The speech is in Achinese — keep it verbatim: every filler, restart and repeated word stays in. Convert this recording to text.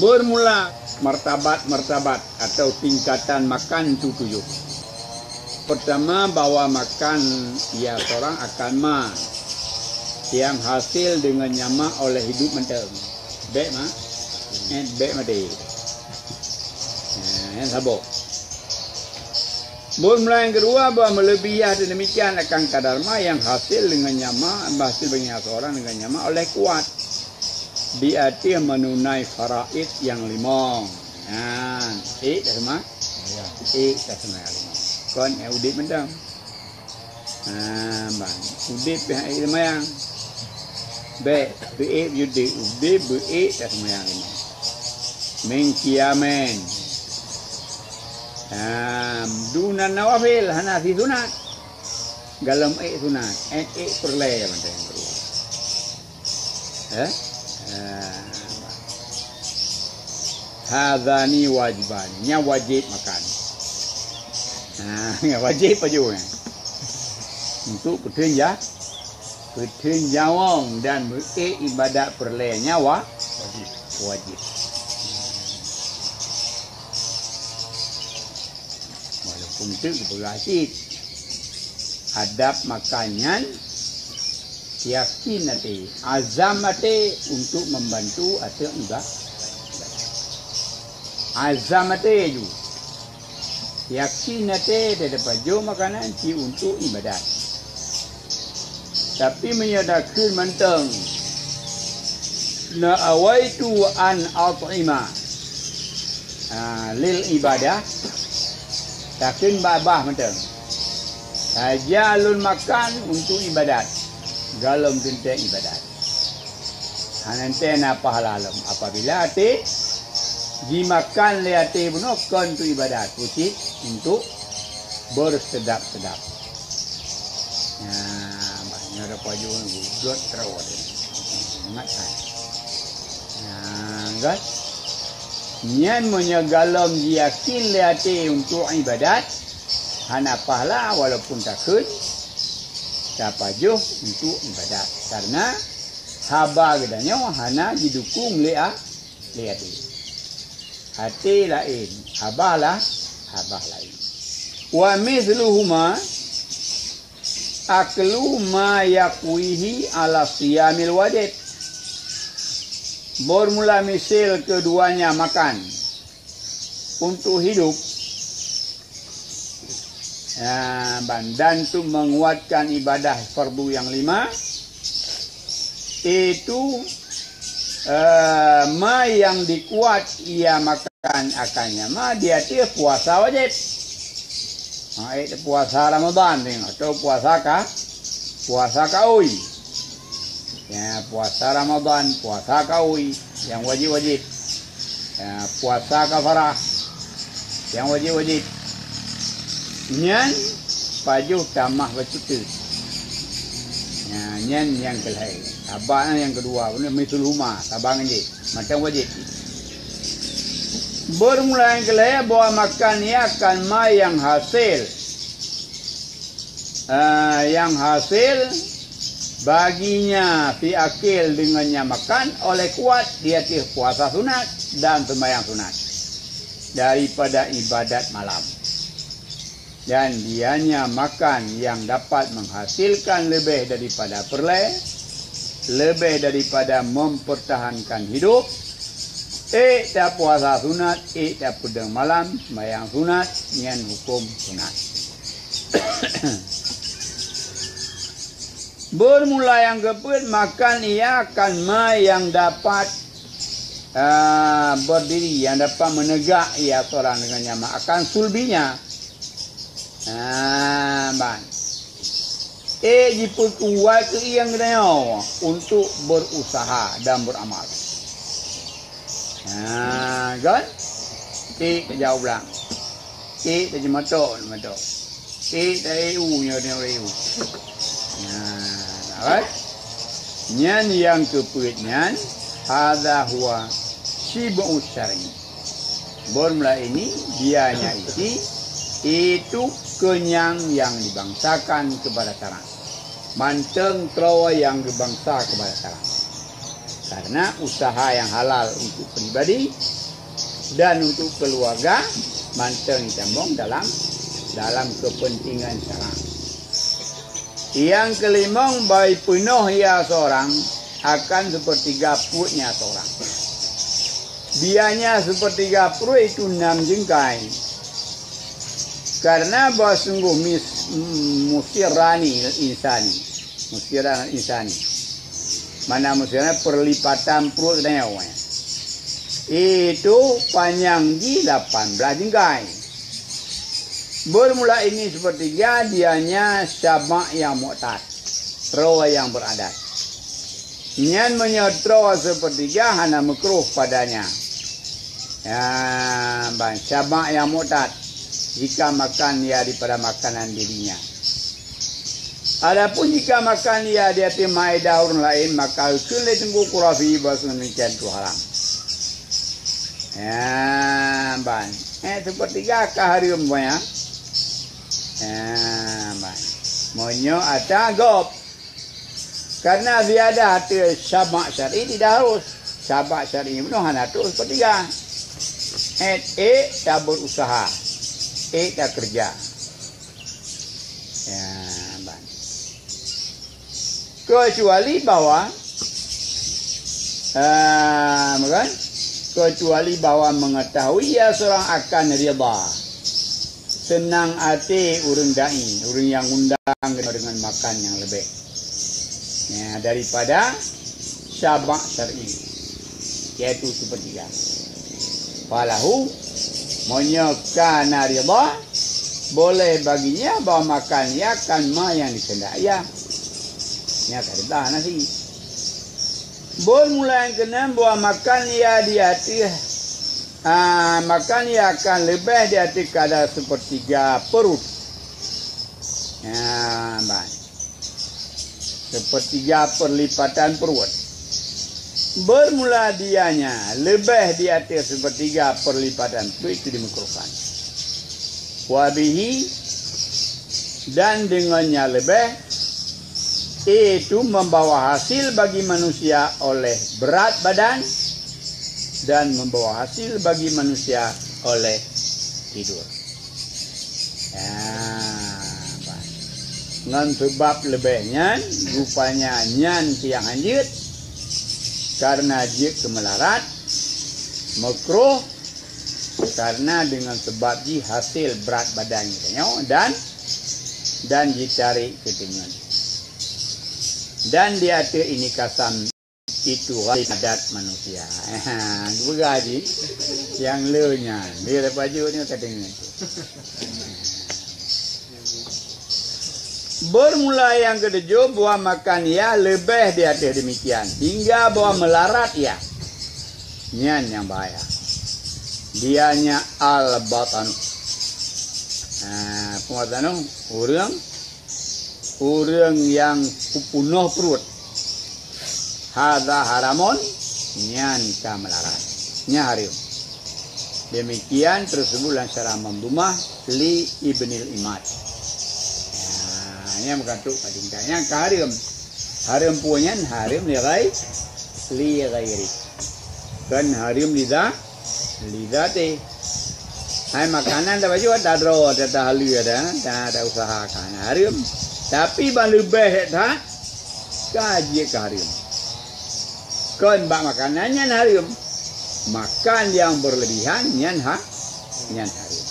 Bermula martabat-martabat atau tingkatan makan tu tujoh. Pertama, bahwa makan ia seorang akan ma yang hasil dengan nyan ma oleh hidup mantong. Bèk ma, eh, bèk maté. Nah, nyang saboh. Bermula yang kedua, bahwa melebihi dan demikian akan kadar ma yang hasil dengan nyan ma, hasil bagi seorang dengan nyan ma oleh kuat di ateueh menunai faraid yang lima. Nah, ék dah seuma-, ék dah seumayang lima. Kon ék udép mantong. Ha, ban. Udép pih ék seumayang. Bèk, beuék udép, udép beuék dah seumayang lima. Min qiyamin. Ha, dunan nawafil, hana si sunat. Galom ék sunat, ék, ék peureulèe mantong nyang keudua. Eh? Ah, hadzani wajibani, nyan wajéb makan. Ah, nyan wajéb pajoh nyan. Untuk peuteun ja-, peuteun nyawöng dan meuék ibadat peureulèe nyan wa-, wajéb. Walaupun teuk geupeugah cit, adab makan nyan yakin até, azam até untuk membantu ateueh iba-, azam até ju. Yakin até teudapat jok makanan ci untuk ibadat. Tapi meunyoe takheun mantong, nawaitu an at'ima, ah, lil ibadah, takheun babah mantong. Saja lôn makan untuk ibadat, galom teuntèe ibadat. Hana teuntèe na pahala lom apabila até jimakan lé até bunoe kon untuk ibadat, pucit untuk bersedap-sedap. Nah, banyak ada pajong gudot terus. Ingat kan? Nah, kan? Nyan meunyoe galom jiyakin lé até untuk ibadat, hana pahala walaupun takheun tapajoh untuk ibadat. Karena haba geutanyoe hana jidukung lé a-, lé até. Até laén, haba lah, haba laén. Wa mithluhuma aklu ma yaqwihi ala siyamil wajib. Bermula misil keduanya makan untuk hidup, ah, ban, dan untuk menguatkan ibadah fardu yang lima, itu, eh, ma yang dikuat ia makan akannya ma di ateueh puasa wajib. Ha, eh, puasa Ramadan ni, atau puasa ka, puasa kaui. Ya, puasa Ramadan, puasa kaui, nyang wajib-wajib. Ya, puasa kafarah, nyang wajib-wajib. Nyan pajoh tamah bacut teuk. Ya, nyan nyang keulhèe. Haba nyang keudua, mithluhuma, haba ngon jih. Mantong wajib. Bermula nyang keulhèe bahwa makan ia akan ma yang hasil, ah, yang hasil baginya fi akil dengan nyan makan oleh kuat di ateueh puasa sunat dan sembahyang sunat daripada ibadat malam. Dan dianya makan yang dapat menghasilkan lebih daripada peureulèe, lebih daripada mempertahankan hidup, ék tapuasa sunat, ék tapeudong malam, sembahyang sunat, nyan huköm sunat. Bermula nyang keupeuet, makan ia akan ma yang dapat, ah, berdiri, yang dapat menegak ia seorang dengan nyan ma akan sulbinya. Ah, ban. Eh, jipeukuat keu ieng geutanyoe untuk berusaha dan beramal. Ha, kan? Tik tajak u blang. Tik tajak matok, matok. Tik ta-eu nyoe, nyoe eu. Nah, kan? Nyan nyang keupeuet nyan, hadza huwa syib'u syar'i. Bermula ini, dianya isi, itu kenyang yang dibangsakan kepada syarak. Mantong troe nyang geubangsa keubah syarak. Karena usaha yang halal untuk pribadi dan untuk keluarga mantong tamong dalam, dalam kepentingan syara. Yang kelimong, bai peunoh ia seorang akan sepertiga pruetnya seorang. Dianya sepertiga pruet itu enam jengkai. Karena bahwa sungguh mis-, musirani insani. Musirani insani. Mana musirani perlipatan pruet dan nyawa. Itu panjang jih lapan belas jengkai. Bermula ini sepertiga, dianya syabak yang mu'tad, troe yang beradat. Nyan meunyoe troe sepertiga hana makruh padanya. Ya, ban syabak yang mu'tad jika makan ia daripada makanan dirinya. Adapun jika makan ia di ateueh maédah ureuëng laén, maka geukheun lé Teungku Qurafi bahwa demikian itu haram. Ya, ban. Eh, sepertiga ka hareuem, ban, ya. Ya, ban. Meunyoe ata gob. Karena ziyadah ateueh syabak syar'i tidak harus. Syabak syar'i bunoe hana troh sepertiga. Eh, eh, ta berusaha. Eh, ta kerja. Ya, ban. Kecuali bahwa, ah, bukan? Kecuali bahwa mengetahui ia seorang akan rida, senang até ureuëng dai, ureuëng nyang undang, dengan makan nyang leubeh, ya, daripada syabak syar'i, yaitu sepertiga. Falahu, meunyoe kana rida, boleh baginya bahwa makan ia akan ma nyang dikehendak ia. Nyan ka rida nasi. Bermula nyang keenam, bahwa makan ia di ateueh, ah, makan ia akan leubeh di ateueh kadar sepertiga pruet. Ya, ban. Sepertiga perlipatan pruet. Bermula dianya leubeh di ateueh sepertiga perlipatan pruet itu dimakruhkan. Wabihi, dan dengannya leubeh, itu membawa hasil bagi manusia oleh berat badan dan membawa hasil bagi manusia oleh tidur. Ya, ngon sebab leubeh nyan, rupanya nyan nyang hanjeuet, karena jeuet keu meularat, makruh, karena dengan sebab jih hasil berat badan geutanyoe dan, dan jitarék keu teungeut. Dan di ateueh ini kasam itu ghalib adat manusia. Geupeugah jih, nyang le nyan. Dia dapat jeuet ni ka teungeut. Bermula nyang ketujoh, bahwa makan ia leubeh di ateueh demikian, hingga bahwa meularat ia. Nyan nyang bahaya. Dianya al-batanu. Nah, peue batanu? Ureuëng, ureuëng nyang peupunoh pruet. Hadza haramun, nyan ka meularat. Nyan hareuem. Demikian tersebut lam syarah Mandhumah li Ibnil Imad. Nah, nyan meugantung pada tingkat. Nyan ka hareuem. Hareuem peue nyan? Hareuem li ghai-, li ghairi. Kan hareuem li dha-, li dhati. Hai makanan dah baju ada droe, ada tahalui ada, ada, ada usaha kan hareuem. Tapi ban leubeh that, ka jeuet keu hareuem. Kon bak makanan nyan hareuem. Makan yang berlebihan nyan ha-, nyan hareuem.